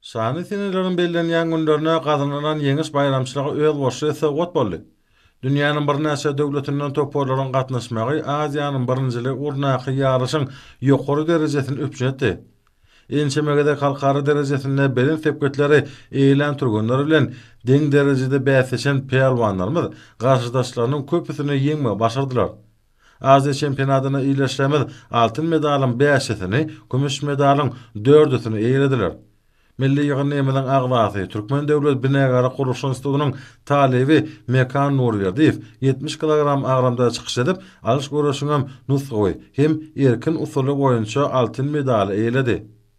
Şanly seneleriň bellenýän günlerine gazanylan ýeňiş baýramçylygy özboluşly sowgat boldy. Dünýäniň birnäçe döwletinden toparlaryň gatnaşmagy Aziýanyň birinjiligi ugrundaky ýaryşyň ýokary derejesini üpjün etdi. Ençeme gezek halkara derejesinde belent sepgitleri eýelän türgenler bilen deň derejede bäsleşen pälwanlarymyz garşydaşlarynyň köpüsini ýeňmegi başardylar. Aziýa çempionatynda ildeşlerimiz altyn medalyň bäşisini, kümüş medalyň dördüsini eýelediler. Milli ýygyndymyzyň agzasy, Türkmen döwlet binagärlik gurluşyk institutynyň talyby Mekan Nurberdiýew 70 kilogram agramda çykyş edip, alyş göreşiňem nusgawy hem erkin usuly boýunça altyn medaly eýeledi.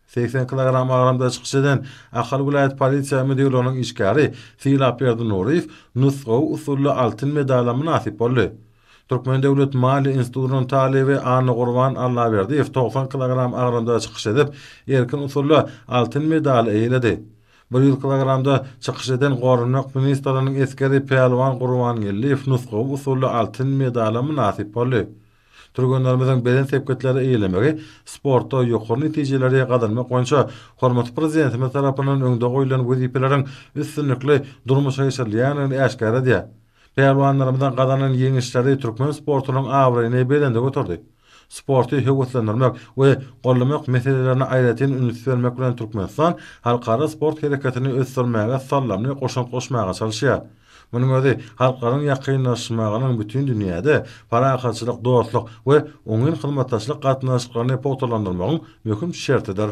80 kilogram agramda çykyş eden Ahal welaýat polisiýa müdirliginiň işgäri Sylapberdi Nuryýew nusgawy usulda altyn medala mynasyp boldy. Türkmen döwlet maliýe institutynyň talyby Annagurban Allaberdiýew 90 kilogram agramda çykyş edip, erkin usulda altyn medaly eýeledi. 100 kilogramda çykyş eden Goranmak ministrliginiň esgeri Pälwan Gurbangeldiýew nusgawy usulda altyn medala mynasyp boldy. Türgenlerimiziň belent sepgitleri eýelemegi sportda ýokary netijeleri gazanmak boýunça hormatly Prezidentimiz tarapyndan öňde goýlan wezipeleriň üstünlikli durmuşa geçirilýändigini äşgär edýär. Pälwanlarymyzyň gazanan ýeňişleri türkmen sportunyň abraýyny belende göterdi. Sporty höweslendirmek we goldamak meselelerine aýratyn üns bermek bilen Türkmenistan halkara sport hereketini ösdürmäge saldamly goşant goşmaga çalyşýar. Munuň özi halklaryň ýakynlaşmagynyň bütin dünýäde parahatçylyk, dostluk we oňyn hyzmatdaşlyk gatnaşyklaryny pugtalandyrmagyň möhüm şertidir.